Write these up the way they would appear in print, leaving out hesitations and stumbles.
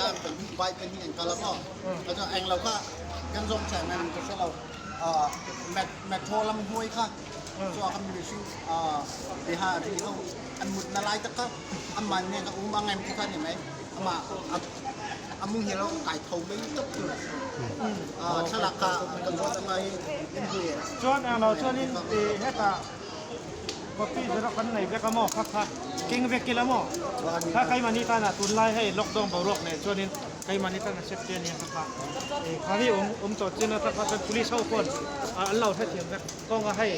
An pahnih bike pahnih an kal a maw. Chuan englo kha kan zawng cheng em ka hre lo. Metro lam hnuai kha chu a kan mihring biha ri ho an mutna lai tak kha amah nen a um ang em ti kha ni mai. Amah a muhil a kai tho mai tawp tur. Thlalak kha kan zawt anga hi in hmu em? Chuan englo chuanin hetah Copy xerox kan nei vek a maw kha kha keng vek ila maw kha keimahni tana tunlai hei lockdown boruak nen chuanin keimahni tana safety a nia kha kha ih kha hi awm awm tawh chin a kha kha chuan police ho pawn an lo hrethiam vek kawnga hei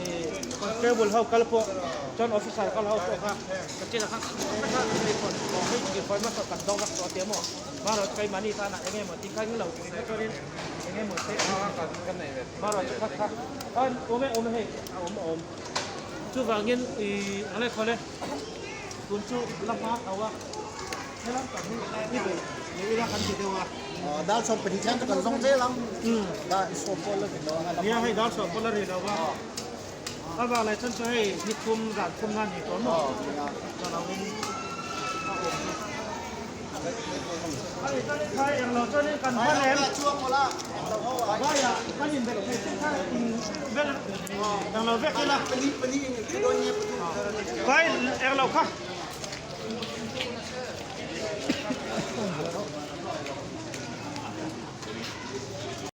ih constable ho kal pawh chuan officer kal ho pawh kha ka chin a kha kha hei pawn hei information kan dawng vek tawh a tia maw marawh chu keimahni tana eng emaw tih kha englo pui kha chuanin eng emaw te marawh chu kha kha awm e awm e hei. A awm a awm. Chuvangin i ang le khawl e, tun chu la hma tho a, helam tak hi i bei leh ila kan ti deuh a. Dal sawm pahnih thleng chu kan zawng zel ang. Dal sawm pawh la ri lo a. Nia hei dal sawm pawh la ri lo a. A vang leh chuan chu hei ni thum zan thum na ni tawh maw? Chuan lo in a awm hi. Khai englo chuanin kan hman em? Vaiah kan inbelh thei chu kha inbelh englo vek ila. Vai englo kha.